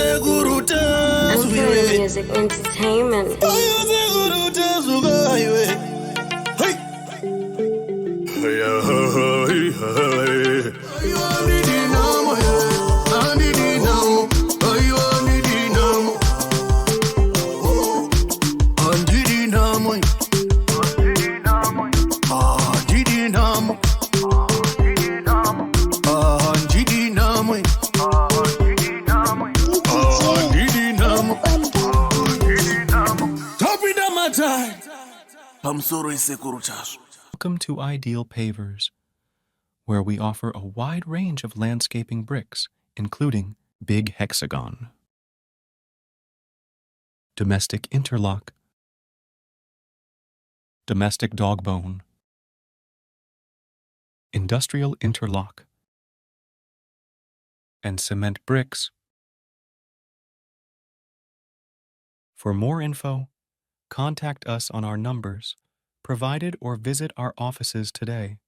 Sekuru Tasvu iwe. Music Entertainment. Aiwa sekuru Tasvu ka iwe. Hey. Hey, hey, hey. Aiwa ndidi namo, eh. Andidi namo. Aiwa ndidi namo. Andidi namo, eh. Andidi namo. Andidi namo, eh. Andidi namo. Tapinda matare pamusoro isekuru Tasvu. Welcome to Ideal Pavers, where we offer a wide range of landscaping bricks, including Big Hexagon, Domestic Interlock, Domestic Dogbone, Industrial Interlock, and cement bricks. For more info, contact us on our numbers provided or visit our offices today.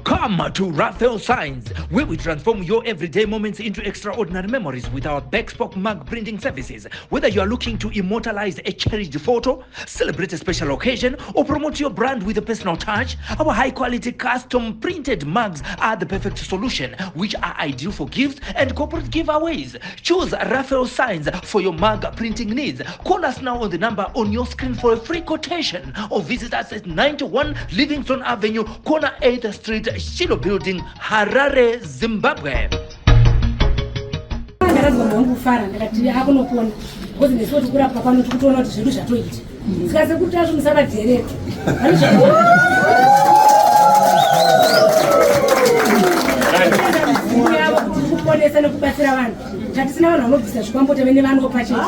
Come to Raphael Signs, where we transform your everyday moments into extraordinary memories with our bespoke mug printing services. Whether you are looking to immortalize a cherished photo, celebrate a special occasion, or promote your brand with a personal touch, our high quality custom printed mugs are the perfect solution, which are ideal for gifts and corporate giveaways. Choose Raphael Signs for your mug printing needs. Call us now on the number on your screen for a free quotation or visit us at 91 Livingston Avenue, corner 8th Street, Shiloh Building, Harare, Zimbabwe. Ndakanzwa mwangu kufara, ndakati akunopona because nesuwo tikurapwa pano tikutoona kuti zvedu zvatoita. Saka sekuru Tasvu musavadherera. Yavo kuti kuponesa nekubatsira vanhu tatisina vanhu vanobvisa zvikwambo tave nevanopa chete.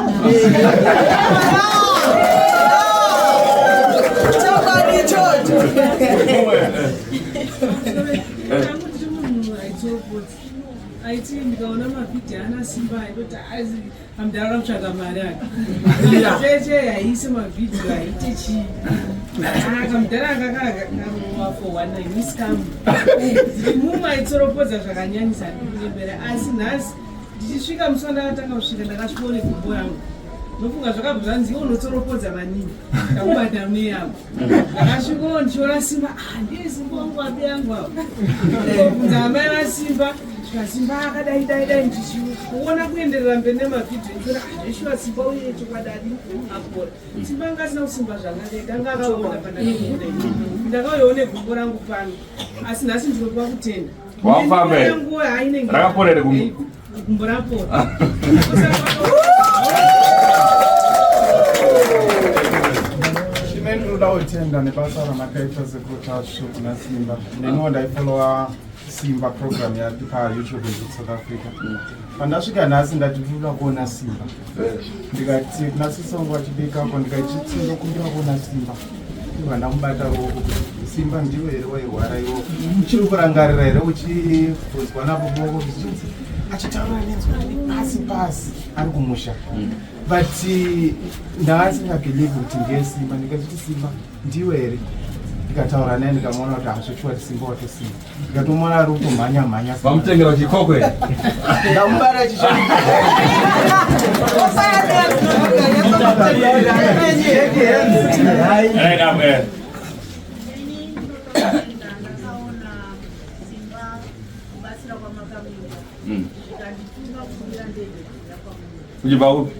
Chokwadi ichocho. Ndiri munhu aitsoropodza, aiti ndikaona mavhidhiyo ana Simba aitoti azi amudhara kutsvaga mari ake cheche haisi mavhidhiyo haite chii. Kamudhara aka kakarova 419 iscam. Ndiri mumwe aitsoropodza zvakanyanyisa, ndikunyembera, asi nhasi ndichisvika, musi wandakatanga kusvika ndakasvikawo negumbo rangu. Ndofunga zvakabva zvanzi, iwe unotsoropodza maningi, ndakubata meyako. Ndakasvikawo ndichiona Simba. Ah, ndiye Simba wangu, abi yangu avo. Bvunza amai vaSimba, svika Simba akadai dai dai. Ndichiona kuenderera mberi nemavhidhiyo, ndichiona, ah, zveshuwa Simba uye chokwadi adi apora. Simba anga asina kusimba zvakakaita, anga akaona pandakamuona. Ndakauyawo negumbo rangu pano, asi nhasi ndinokuva kutenda. Wafamba here? Nguva hainenge. Rakapora here gumbo? Gumbo rapora. Ine ndinoda kutenda nebasa ramakaita sekuru Tasvu kuna Simba. Neniwo ndaifollowa Simba program yake paYouTube in South Africa. Pandasvika nhasi ndati ndinoda kuona Simba, ndikati kuna sisongo vachibikako, ndikati ndokumbira kuona Simba. Ibva ndamubata ruoko kuti, "Simba, ndiwe here wairwara iwo? Uchiri kurangarira here?" Uchibvunzwa napo boko zvichinzi achitaura nenzwi riri pasi pasi ari kumusha, but ndaasingabelieve kuti ndiye Simba. Ndikachiti, "Simba, ndiwe here?" Ndikataura naye, ndikamuona kuti hazvochiwa kuti Simba watosimba. Ndikatomuona ari kutomhanya mhanya. Vamutengera chikoko here? Ndamubata chicho. Right up, eh. Ndakaona Simba kubatsira kwamakamuita zvikanditunga kukwira ndege kuuya kwamuri. Uchibva kupi?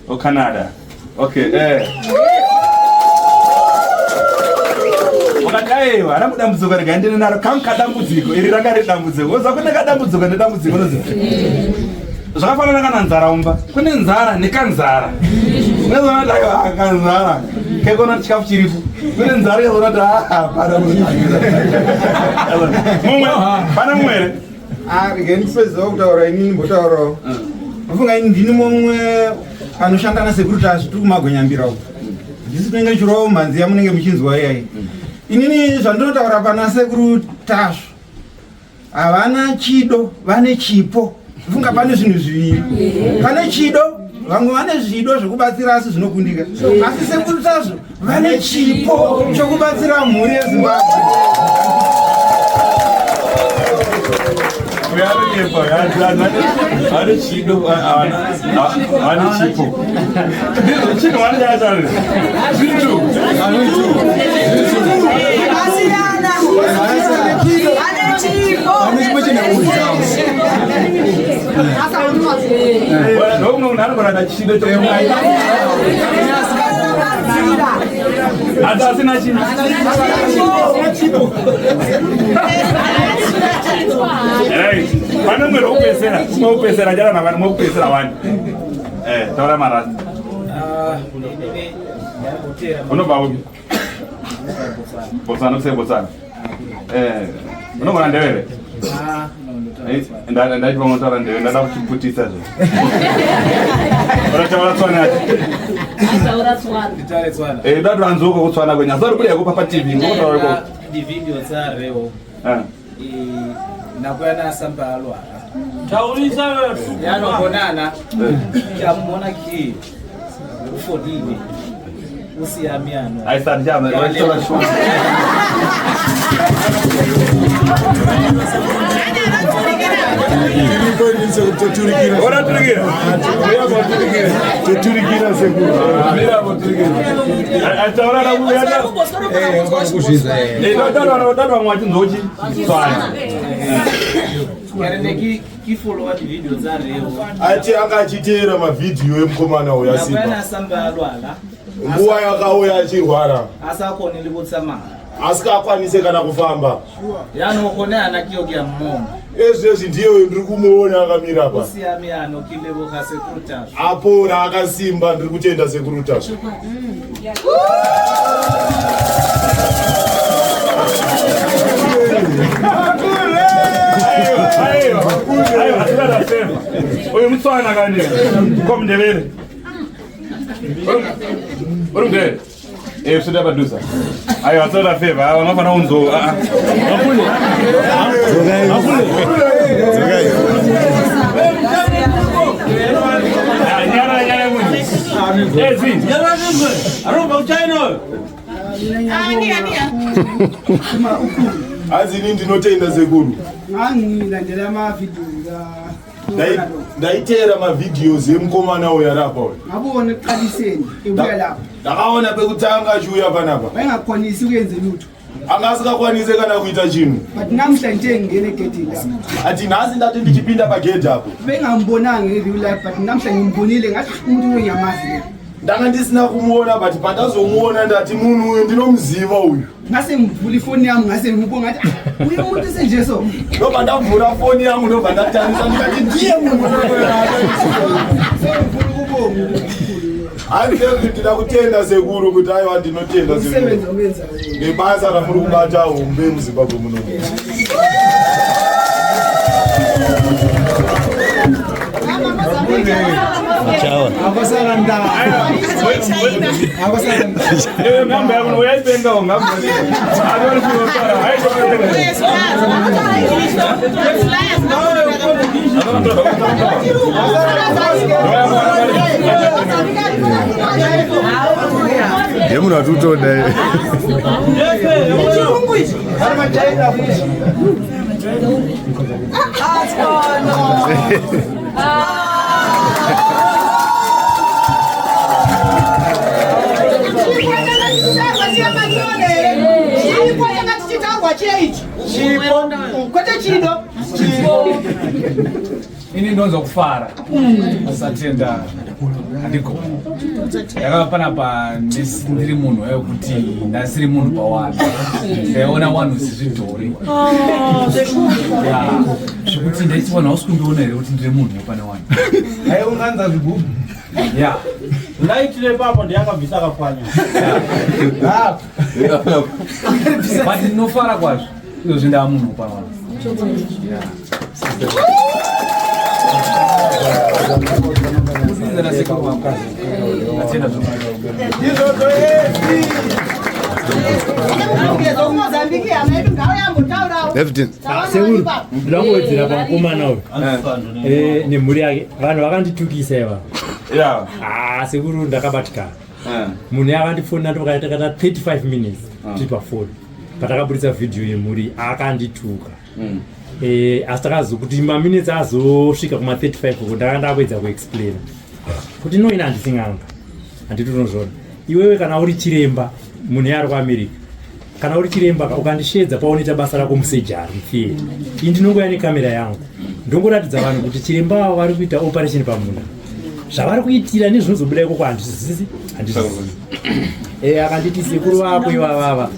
O Canada. Okay, eh. Wakati aiwa, hana kudambudziko, rega ndine naro kangu kadambudziko. Iri ranga riri dambudziko. Woza kune kadambudziko nedambudziko unoziva. Zvakafanana kana nzara umba. Kune nzara nekanzara. Unozoona kuti aiwa kanzara. Kekona kuti chikafu chiripo. Kune nzara yezoona kuti ah pana mumwe. Pana mumwe here? Ah, regai ndipedzewo kutaura inini, mbotaurawo. Ndofunga ini ndini mumwe anoshanda nasekuru Tasvu, tiri kumagwenyambira uko. Ndisi tinenge tichirova mhanzi yamunenge muchinzwa iyai. Inini zvandinotaura pana sekuru Tasvu, havana chido, vane chipo. Funga pane zvinhu zviviri, pane chido. Vamwe vane zvido zvekubatsira asi zvinokundika, asi Sekuru Tasvu vane chipo chokubatsira mhuri yeZimbabwe. Vane chido, vane chipo. Ndizvo chinhu vane chaachari. Zvitu. Ndomwe munhu anogona na chido asi asina chipo. Right. Pane mumwe wekupedzisira, mumwe wekupedzisira chara navani mumwe wekupedzisira wani. Eh, taura marasta. Unobva upi? Botswana, kusei Botswana. Eh, unogona ndevere? Ndaiti vanotaura ndeve, ndada kuchiputisa zve. Unotaura Tswana yacho? Nditaure Tswana. Eh, ndati vanzouko kuTswana kwenyu. Asi vari kuda kupa pa TV, ngotaura ikoko. Divideo tsa reo. Eh. Nako yana asamba a lwala. Taurisa Yaanong bonana. Ke a mmona ke o fodile. O siame yaanong. Ai sari jama, Ke a leboha. Toturikira sekuru. Taura vamwe vachinzochi Ke re ne ke followa di-video tsa reo. Ati anga achiteera mavhidhiyo emukomana uyu Nako yana aSimba. asamba a lwala. Nguva yakauya achirwara, A sa kgone le go tsamaya. asikakwanise kana kufamba. Yaanong gone yana ke yo ke a mmona. Ezvezvi ndiye uyu ndiri kumuona akamira O pa. siame yaanong ke leboga Sekuru Tasvu. Apora akasimba, ndiri kutenda Sekuru Tasvu. Aiwa, asina tasema. Uyu mutswana kani. Ko mundevere. Uri mundevere? Eh, usida padhuza. Aiwa, asina favor. Ava vanofanira kunzo. Ah. Makule. Makule. Nyara nyara munhu. Ezi. Nyara munhu. Arobva kuChina. Hanzi ini ndinotenda sekuru. Ngangilandela amavidiyo Ndaiteera mavhidhios emukomana uyu ari apa uyu. Ngabona ekuqaliseni ebuya lapha. Ndakaona pekutanga achiuya panapa. Wayengakwanisi ukuyenze lutho. Anga asingakwanise kana kuita chinhu. But namhla nje ngingena egedini lapha. Ati nhasi ndati ndichipinda pagedhi apo. Bengambonanga in real life, but namhla ngimbonile ngathi umuntu lo ngiyamazi lo. Ndanga ndisina kumuona, but pandazomuona ndati munhu uyu ndinomuziva uyu. Ngase ngivula ifoni yami, ngase ngibona ngathi ah, uye umuntu esenje so. Ndobva ndavhura foni yangu, ndobva ndatarisa ndikati ndiye munhu. Hanzi ndida kutenda sekuru kuti aiwa ndinotenda sekuru Umsebenzi owenzayo. nebasa ramuri kubata hombe muZimbabwe muno. Ngamba yako uyaipenga ngamba. Ndiye munhu atiutoda. Chirungu ichi. Chipo changa tichitaurwa cheichi. Chipo. Kwete chido. Ini ndonzwa kufara, usatenda handigoni. Ndakava panapa ndiri munhu wekuti ndasiri munhu pawani, ndaiona wanhu sezvidhori zvekuti ndaiti vanhu hausi kundiona here kuti ndiri munhu pane wani. Aiunganza zvigubhu. Ya. Ndaitire papo ndiyakabvisa akapwanya. But ndinofara kwazvo izvozvi ndava munhu pane wani. Mozambique hama yedu ngauyambotaurawo. Sekuru, ndinongowedzera pamukomana uyu nemhuri yake. Vanhu vakanditukisa iva. Yeah. Ah, sekuru ndakabatikana. Munhu akandifonera ndokati takata 35 minutes tiri pafoni. Patakaburitsa vhidhiyo yemhuri akandituka. Eh, asi takazokuti maminutes azosvika kuma 35 uko ndanga ndakuedza kuexplaina kuti no ini handisi n'anga handiti unozviona iwewe kana uri chiremba munhu yaari kuamerica kana uri chiremba ka ukandishedza paunoita basa rako musejari mutheatre ini ndinongouya nekamera yangu ndongoratidza vanhu kuti chiremba avo vari kuita operation pamunhu zvavari kuitira nezvinozobuda ikoko handizvizisi handizvizisi Eh, akanditi sekuru vako ivavava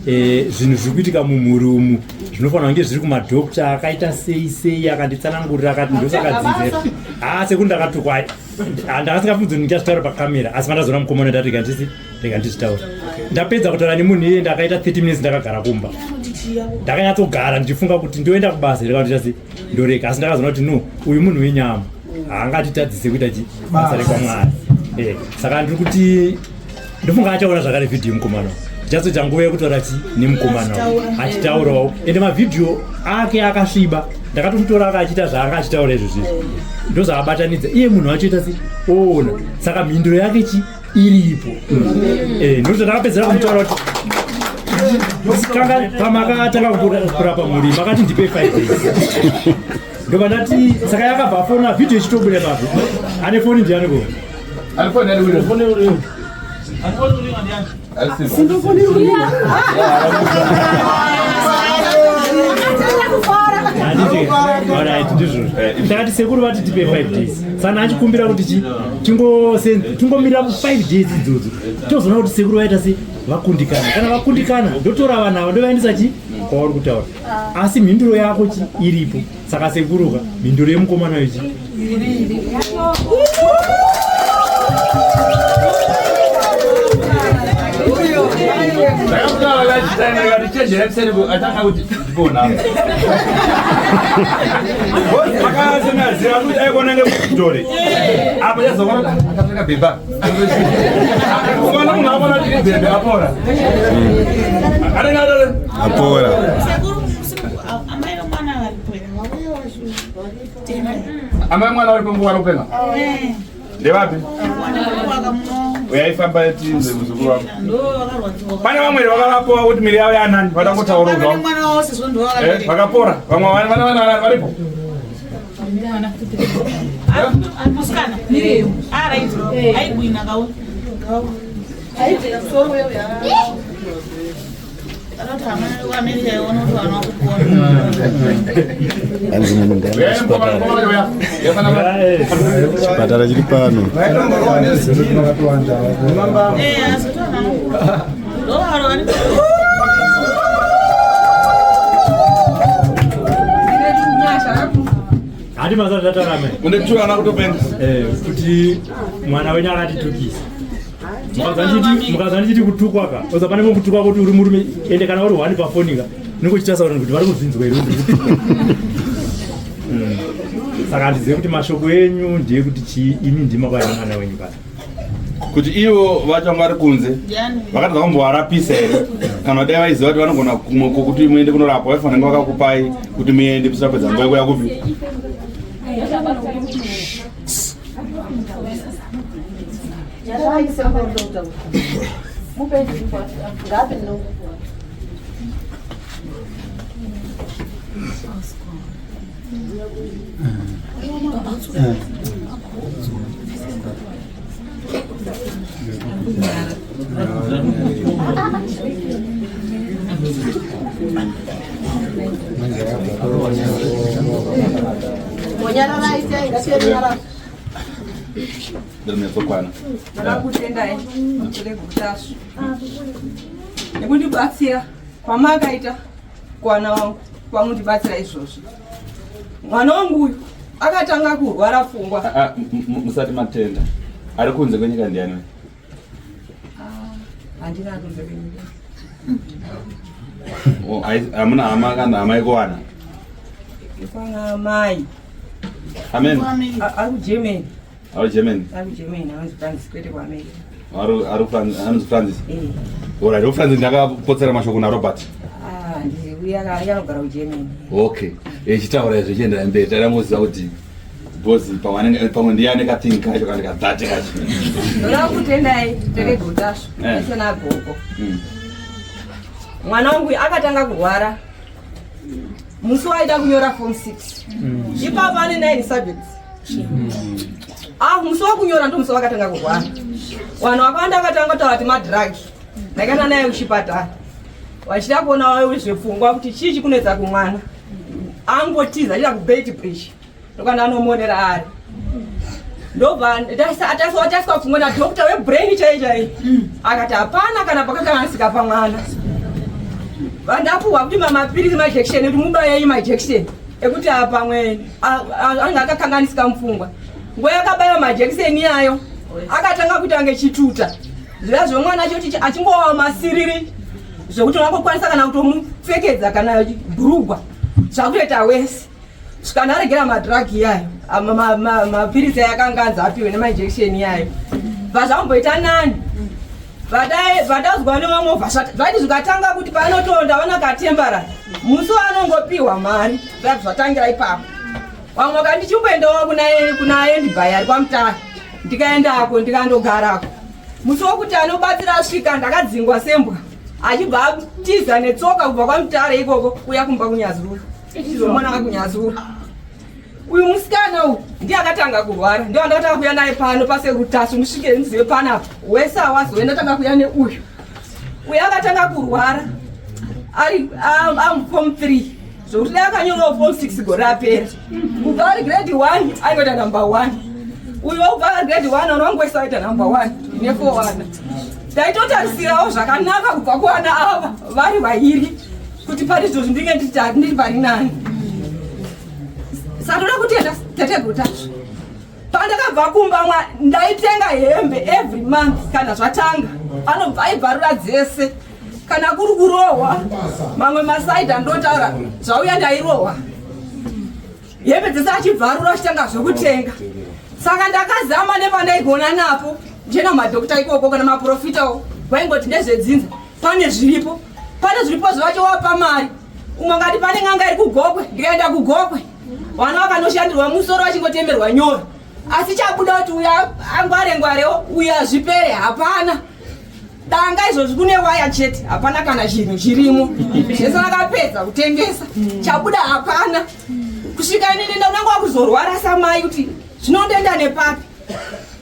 eh, zvinhu zviri kuitika mumhuri umu zvinofanira kunge zviri kumadhokta akaita sei sei akanditsanangurira akati ndosakadzidza haa sekuru ndakatukwa ndakasingabvunzi kuti ndichazvitaura pakamera asi pandazoona mukomana ndati rega ndisi rega ndizvitaura ndapedza kutaura nemunhu iye ndakaita 30 minutes ndakagara kumba ndakanyatsogara ndichifunga kuti ndoenda kubasa here kana ndichasi ndorega asi ndakazoona kuti no uyu munhu wenyama haangatitadzise kuita chi basa rekwamwari Eh, saka ndiri kuti ndofunga achaona zvakare vhidhiyo mukomana ndichazoita nguva yekutaura chi nemukomana achitaurawo ende mavhidhiyo ake akasviba ndakatomutora aka achiita zvaanga achitaura izvo zvizvi ndozvaabatanidza iye munhu achoita se oona saka mhinduro yake chi iripo eh, ndokuti ndakapedzera kumutaura kuti kanga pamakatanga kurapa mhuri makati ndipe 5 days ndobva ndati saka yakabva afona vhidhiyo ichitobuda ipapo ane foni ndiani ko ane foni ndiani Alright, ndizvozvo ndakati sekuru vati tipe 5 days sana achikumbira kuti chi tingomirira 5 days idzodzo tozoona kuti sekuru vaita se vakundikana kana vakundikana ndotora vanhu ava ndovaendesa chi kwauri kutaura asi mhinduro yako chi iripo saka sekuruka mhinduro yemukomana ichi Akasenaziva kuti aikona ngekudhori apa chazoona akapfeka bhemba ukaona munhu akona kuti bhembe apora anenge atore apora amai mwana vari panguva vanopenga ndevapi uyaifamba tinze muzukuru wako pane vamwe vakavapowa kuti miri yavo yanani vatangotaura zvavo vakapora vamwe vana varipo Hanzi munhu ngaende kuchipatara. Chipatara chiri pano. Handi mazati tatarame. Unekutukana kutopenga. Eh, kuti mwana wenyu akatitukisa. Mukazwa ndichiti kutukwa ka. Oza pane kutukwa kuti uri murume ende kana uri hwani pafoni ka. Unenge uchitarisa vanhu kuti vari kuzvinzwa here kuti ndiri kutukwa. Saka handizive kuti mashoko enyu ndeyekuti chii imi ndima kwaina mwana wenyu pano. Kuti ivo vacho vari kunze vakatadza kumbovarapisa here kana dai vaiziva kuti vanogona kumwe kwokuti muende kunorapwa vaifanira kunge vakakupai kuti muende musapedza nguva yekuya kupi ndirinyatsokwani Ndakakutendai kuregutasvu nekundibatsira kwamakaita kuwana wangu kwamundibatsira izvozvi. Mwana wangu uyu akatanga kurwara pfungwa. Ah, musati matenda ari kunze kwenyika ndiani we? Handina kunze kwenyika. Oh, hamuna hama kana hama yekuwana Kwana mai. Amen. Ari kuGermany. Ari Germany. Ari kuGermany anonzi Francis kwete kuAmerica. Ari anonzi Francis. Eh. Alright, uFrancis ndakapotsera mashoko naRobert. Ah, ndiye uya anogara kuGermany. Okay. Echitaura izvo chienderera mberi taida ngoziva kuti Because pamwe anenge- pamwe ndiye ane kathing kacho kana kadhate kacho. Ndoda kutendai teregotasvo ese nagogo. Mwana wangu uyu akatanga kurwara musi waida kunyora form 6. Ipapo ane 9 subjects. Ah, musi wakunyora ndo musi wakatanga kurwara. Vanhu vakawanda vakatanga kutaura kuti madhiragi. Ndakaenda naye kuchipatara. Vachida kuona zvepfungwa kuti chii chikunetsa kumwana. Angotiza achida kuBeit Bridge. Ndokwana anomonera ari. Ndobva taiswa pfungwa nadhokta webrain chai chai. Akati hapana kana pakakanganisika pamwana. Vandapuhwa kuti mamapirisi majekisheni kuti mubayei majekisheni ekuti pamwe ange akakanganisika mupfungwa. Nguva yakabaiwa majekiseni iyayo akatanga kuita kunge chituta. Zviya zvemwana choti achingowa masiriri zvekuti unangokwanisa kana kutomupfekedza kana bhurugwa zvakutoita wese. Svika ndaregera madhiragi iyayo, mapirisi ayo akanga anzi apiwe nemainjekisheni iyayo. Bva zvamboita nani. Vadazwa nevamwe zvaiti zvikatanga kuti panotonda vana katembara musi waanongopiwa mari zvaibva zvatangira ipapo. Vamwe vakati ndichimboendawo kuna Endibhai ari kwaMutare, ndikaendako ndikandogarako. Musi wokuti anobatsira asvika ndakadzingwa sembwa achibva atiza netsoka kubva kwaMutare ikoko kuya kumba kuNyazura. Mwana kakuNyazura. Uyu musikana uyu ndiye akatanga kurwara, ndiye andakatanga kuuya naye pano paSekutasu ndisvike ndizive panapa wese awazoe ndatanga kuuya neuyu. Uyu akatanga kurwara ari amuform 3 zvokuti dai akanyorawo form 6 gore rapera. Kubva ari grade 1 aingoita number 1. Uyu wakubva ari grade 1 anongwesa aita number 1 ne4 wana. Ndaitotarisirawo zvakanaka kubva kuwana ava vari vairi kuti pari izvozvi ndinge ndiri pari nani. Saka toda kutenda tateguru Tasvu. Pandakabva kumba ndaitenga hembe every month kana zvatanga. Anobva aibvarura dzese. Kana kuri kurohwa mamwe masaidhi andotaura zvauya ndairohwa. Hembe dzese achibvarura achitanga zvekutenga. Saka ndakazama nepandaigona napo ndichienda kumadhokta ikoko kana maprofitawo vaingoti ndezvedzinza pane zviripo. Pane zviripo zvacho wapa mari. Umwe ngati pane n'anga iri kuGokwe, ndikaenda kuGokwe. Vana vakanoshandirwa musoro vachingotemerwa nyora. Asi chabuda kuti uya angware ngwarewo uya zvipere hapana. Danga izvozvi kune waya chete, hapana kana chinhu chirimo. Zvese vakapedza kutengesa. Chabuda hapana. Kusvika inini ndaunanga wakuzorwara samai kuti zvinondoenda nepapi.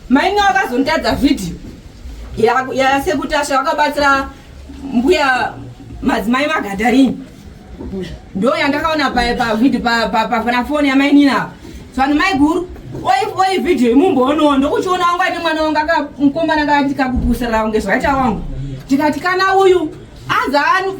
Mainga vakazonditadza vhidhiyo yaSekutasha vakabatsira mbuya madzimai Magadharini. Ndo yandakaona pavhidhiyo pafoni yamainini ava. Vanhu maiguru oi vhidhiyo imumboonowo ndokuchiona wangu aine mwana wangu mukomana kakati kakupusirira kunge zvakaita wangu. Ndikati kana uyu anzi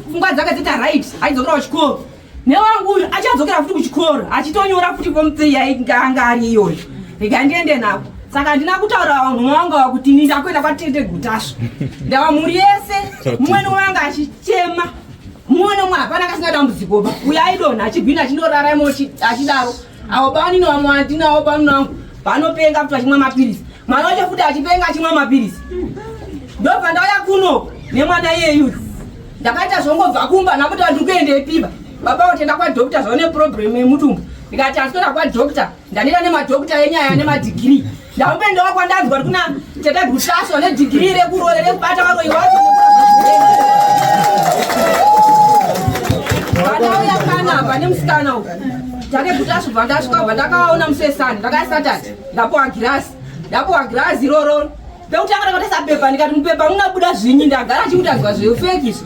pfungwa dzake dzita right aidzokera kuchikoro. Newangu uyu achadzokera futi kuchikoro achitonyora futi form 3 yainga ari iyoyo. Rega ndiende nako. Saka handina kutaura vanhu vanga kuti ini ndakuenda kwatete Gutasva. Ndava mhuri yese mumwe nemumwe anga achichema. Mumwe nemumwe hapana kasina dambudziko ba. Uyu aidonha achigwina achindorara imo achidaro. Avo banini vamwe vandinawo banini vangu vanopenga futi vachimwa mapirisi. Mwana wacho futi achipenga achimwa mapirisi. Ndobva ndauya kuno nemwana iyeyu. Ndakaita zvongobva kumba nakuti vanhu kuendepiba. Baba voti enda kwadhokta zvaune problem yemutumbu. Ndikati asi kuenda kwadhokta ndaneta nemadhokta enyaya nemadhigiri. Ndamboendawo kwandanzwa kuti kuna tete Gutasva nedhigiri rekurore rekubata varoyi wacho. Pandauya panapa nemusikana uyu. Tate Gutasva bva ndasvika bva ndakaona musi wesani ndakasatati ndapuwa girazi. Ndapuwa girazi iroro. Pekutanga ndakatarisa pepa ndikati mupepa munabuda zvinyi ndagara achikutanzwa zvefeki izvi.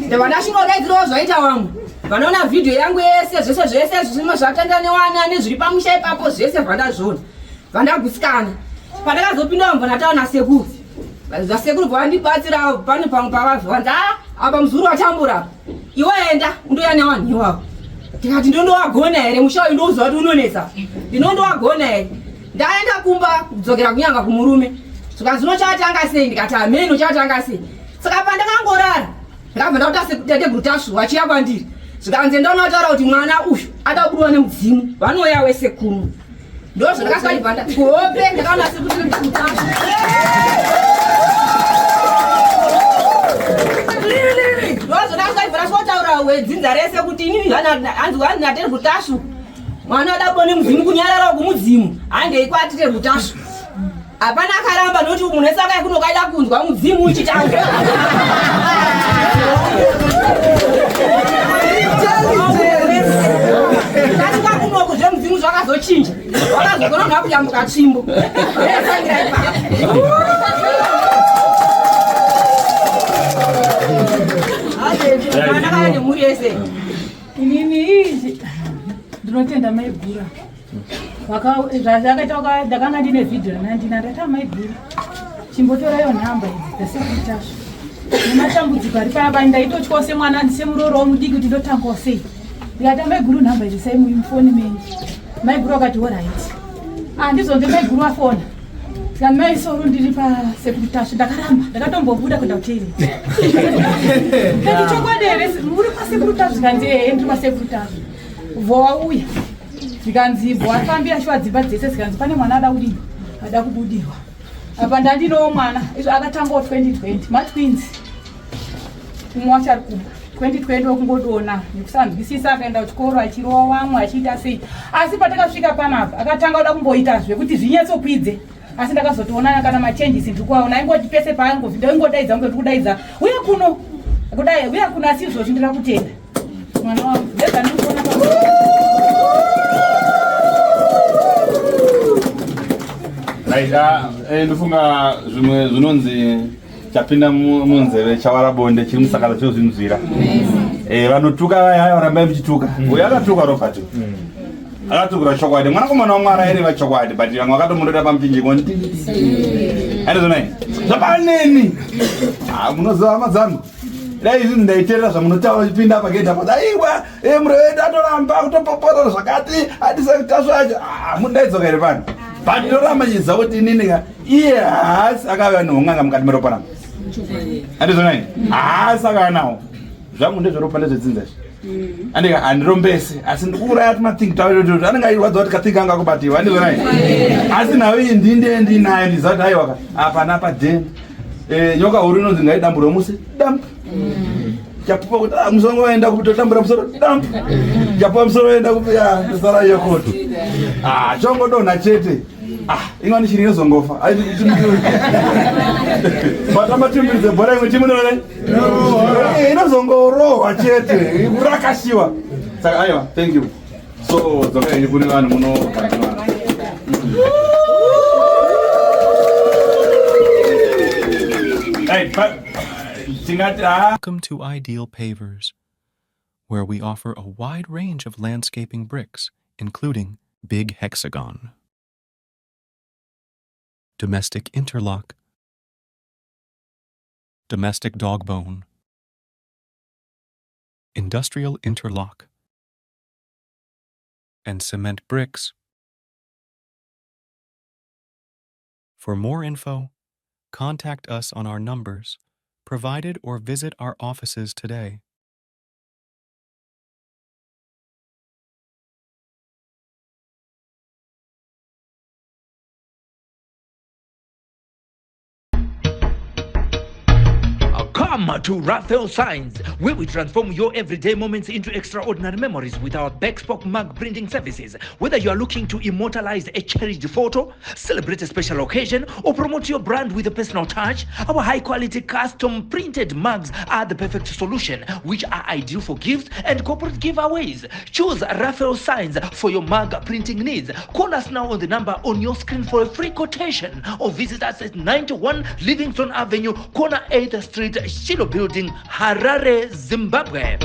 Ndabva ndasvika kudaidzirawo zvaita vamwe. Vanoona vhidhiyo yangu yese zvese zvese zvimwe zvatanga newana nezviri pamusha ipapo zvese bva ndazviona. Bva ndagutsikana. Pandakazopinda mubva ndataura nasekuru. Zvasekuru bva vandibatsira pane pamwe pavazvanzi apa muzuru watambura apa. Iwe enda undoya nevanhu iwavo. Ndikati ndondowagona here musha uyu ndouziva kuti unonetsa. Ndinondowagona here. Ndaenda kumba kudzokera kunyanga kumurume. Zvikanzi unochatanga sei ndikati hameno chatanga sei. Saka pandakangorara ndakabva ndakuta tateguru Tasvu vachiya kwandiri. Zvikanzi ndaunotaura kuti mwana uyu ada kubudiwa nemudzimu vanouya wese kuno. Ndozvandakasvika ndibva kuhope ndakaona sekuti Tasvu. Ndozvandakasvika ndibva ndasvikotaura wedzinza rese kuti inini hanzi nateguru Tasvu. Mwana adapo nemudzimu kunyarara kumudzimu handei kwatite rutasvo. Hapana akaramba nokuti munhu wese akauya kuno kaida kunzwa mudzimu uchitaura. Tasvika kunoku zvemudzimu zvakazochinja, wakazogona kuyambuka tsvimbo. Tangira ipapo. Ndakauya nemhuri yese. Inini izvi ndinotenda maigura zvakaita, ndakanga ndine vhidhiyo randandina, ndati amaigura chimbotorayo nhamba idzi dzasekuru nematambudziko ari paya pani, ndaitotyawo semwana semurorawo mudiki kuti ndotangawo sei. Ndikati amaiguru nhamba idzi sai mufoni menyu. Maiguru akati alright. Handizonze maiguru afona saka maisoro ndiri pasekuru Tasvu. Ndakaramba, ndakatombobuda kuenda kutoilet. Kati chokwadi here muri kwasekuru Tasvu? Zvikanzi ehe, ndiri kwasekuru Tasvu. Bvo wauya, zvikanzi bvo afambira shuwa dzimba dzese, zvikanzi pane mwana ada kudini, ada kubudirwa apa. Ndandinowo mwana izvo akatangawo 2020, matwins, umwe wacho ari kuba 2020 wekungodona nekusanzwisisa, akaenda kuchikoro achirova vamwe achiita sei. Asi patakasvika panapa akatanga kuda kumboita zvekuti zvinyatsokwidze, asi ndakazotoona kana machanges ndiri kuaona. Aingoti pese paangovi ndaingodaidza kunge ndikudaidza uya kuno, kudai uya kuno. Asi izvozvi ndira kutenda mwana wangu ndezvandikuona. Right, ndofunga zvimwe zvinonzi chapinda munzeve chawara bonde, chiri musakala chozvinzwira. Vanotuka vaya, varambai muchituka. Uyo akatuka Robert akatukira chokwadi, mwanakomana wamwari aireva chokwadi, but vamwe vakatomurera pamuchinjiko. Andizonai zvapaneni. Ah, munoziva hama dzangu, dai izvi ndaiteerera zvamunotaura chipinda pagedhi apo, aiwa murevedu atoramba kutopopora zvakati atisakutasva acho. Ah, mundaidzoka here pano? But ndoramba chiziva kuti inini ka iye haasi akauya neung'anga mukati meropa rangu. Andizonai haasi akauya nawo, zvangu ndezveropa, ndezvedzinza izvi. Andika handirombesi, asi ndikuuraya tumathingi twacho, anenge achirwadza kuti kathingi anga kubatiwa. Andizonai asi nhau iyi ndinde ndinayo, ndiziva kuti aiwaka apa napa den. Nyoka huru inonzi ngaidamburwe musi damp chapupa kuti ah, musoro waenda kupi, totambura musoro damp chapupa musoro waenda kupi, tosara yekoto. Ah, chongodonha chete. Ah, ingani chiri inozongofa patamba timu mbiri dzebhora, imwe timu inozongorohwa chete, kurakashiwa. Saka aiwa, thank you. So dzoka henyu kune vanhu muno. Right, but tingati ah. Welcome to Ideal Pavers, where we offer a wide range of landscaping bricks, including Big Hexagon, Domestic Interlock, Domestic Dog Bone, Industrial Interlock, and cement bricks. For more info, contact us on our numbers provided or visit our offices today. Come to Raphael Signs, where we transform your everyday moments into extraordinary memories with our bespoke mug printing services. Whether you are looking to immortalize a cherished photo, celebrate a special occasion, or promote your brand with a personal touch, our high quality custom printed mugs are the perfect solution, which are ideal for gifts and corporate giveaways. Choose Raphael Signs for your mug printing needs. Call us now on the number on your screen for a free quotation or visit us at 91 Livingston Avenue, corner 8th Street, Shiloh Building, Harare, Zimbabwe.